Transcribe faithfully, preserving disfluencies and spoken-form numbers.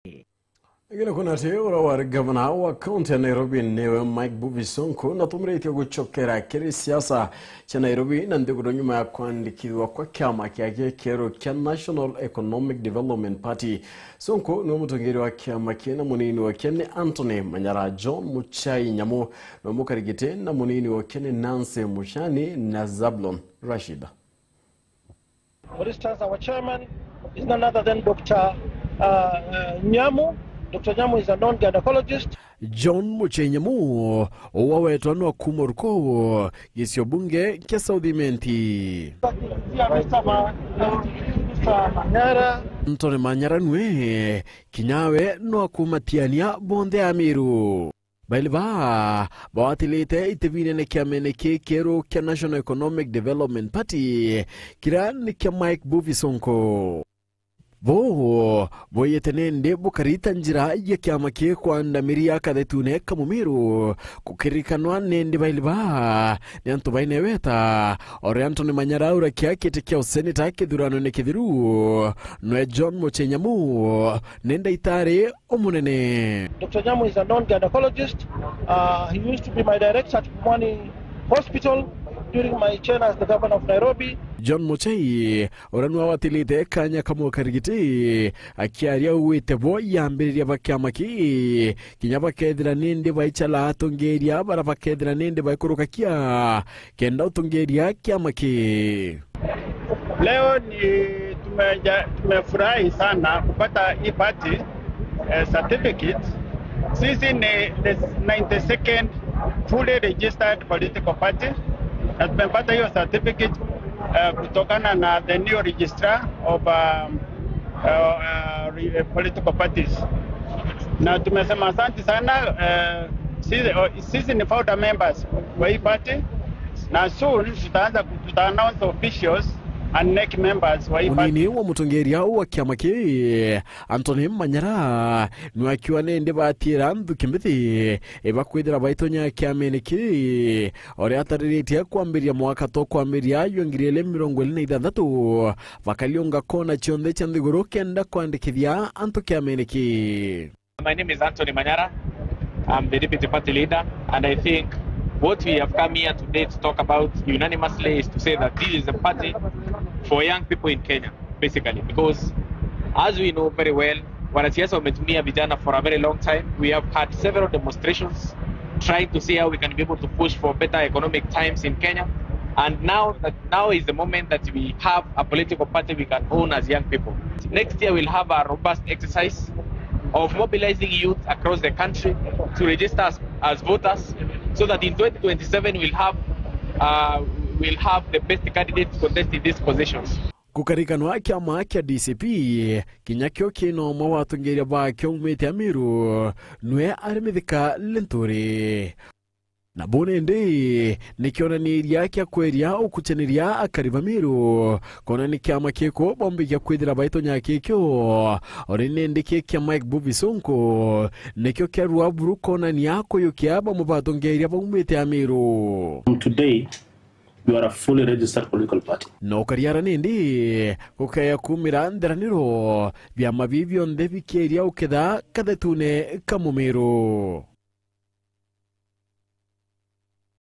Ingine kuna ati uria wari gavana wa kaunti ya Nairobi niwe Mike Mbuvi Sonko natumiritie gucokera kiri siasa cia Nairobi na nthiguru nyuma ya kwandikithua kwa kiama kiake kieru kia National Economic Development Party. Sonko niwe mutongeria wa kiama kii na munini wake ni Anthony Manyara. John Muchai Nyamu niwe mukarigiti na munini wake ni Nancy Muchani na Zablon Rashid. For instance, our chairman is none other than Doctor, uh, uh, Nyamu. Doctor Nyamu is a known gynecologist. John Muchai Nyamu, uria wetwa nwa kuuma Ruku, gicio bunge kia South Imenti. Anthony Manyara nwe, kinya we nwa kuuma Tiania bonthe Amiru. Baili baa bawatilite iti binene kiamene kii kieru kia National Economic Development Party, kiria ni kia Mike Mbuvi Sonko. Bo boyite nindi bukarita njira ya kiama kii kwa ndamiri ya kathetune ka Mumiru. Gukirikanwa nindi baili baa ni antu baineweta, o ria Anthony Manyara urakia kiti kia useneta kithuranoine kithiru, nwe John Muchai Nyamu ni ndaitari umunene. Doctor Nyamu is a known gynecologist. Uh, he used to be my director at Pumwani Hospital during my tenure as the governor of Nairobi. John Muchai, uria nwa watilite kanya kamwe karigiti, akiaria ugwite bo yambiriria ba kiama kii, kinya bakethira nindi baichala atongeria bara bakethira nindi baikurukakia kenda utongeria kiama kii. Leo ni tumeja-, tumefurahi sana kupata hii party, eh, certificate. Sisi ni the ninety-second fully registered political party, na tumepata hiyo certificate, eh, kutokana na the new registrar of, um, uh, uh, re-, political parties. Na tumesema asante sana, eh, sisi, oh, sisi ni founder members wa hii party, na soon tutaanza ku-, tuta announce officials and NEC members wa hii party. Munini wa mutongeria wa kiama kii, Anthony Manyara, nwe akiuga nindi batiira nthuki mbithi ibakwithira baitonya kiamene kii, uria atariritie kwambiriria mwaka to kwambiriria jwa ngiri ili mirongo ili na ithanthatu, bakariunga kona cionthe cia nthiguru kenda kwandikithia antu kiamene kii. My name is Anthony Manyara. I'm the deputy party leader, and I think what we have come here today to talk about unanimously is to say that this is a party for young people in Kenya, basically, because as we know very well, wanasiasa wametumia vijana for a very long time. We have had several demonstrations trying to see how we can be able to push for better economic times in Kenya. And now that, now is the moment that we have a political party we can own as young people. Next year we'll have a robust exercise of mobilizing youth across the country to register as, as voters, so that in twenty twenty-seven we'll have, uh, we'll have the best candidates contesting these positions. Gukarikanwa kiama kia D C P, kinya kio kina umwe wa atongeria bakio umite Amiru, nwe ari Mithika Linturi. Na buu nindi ni kionaniria kia kweria ukuchaniria akari ba Miru, kona ni kiama kiku bombikia kwithira baitonya kikio. Ori nindi ki kia Mike Mbuvi Sonko, nikio kiarua buru konania kuyukia bamwe batongeria baumite Amiru. From today, you are a fully registered political party. No kariara nindi, gukaya kumira nthiraniro, biama bibi bionthe bikiria uketha kathetune ka Mumiru.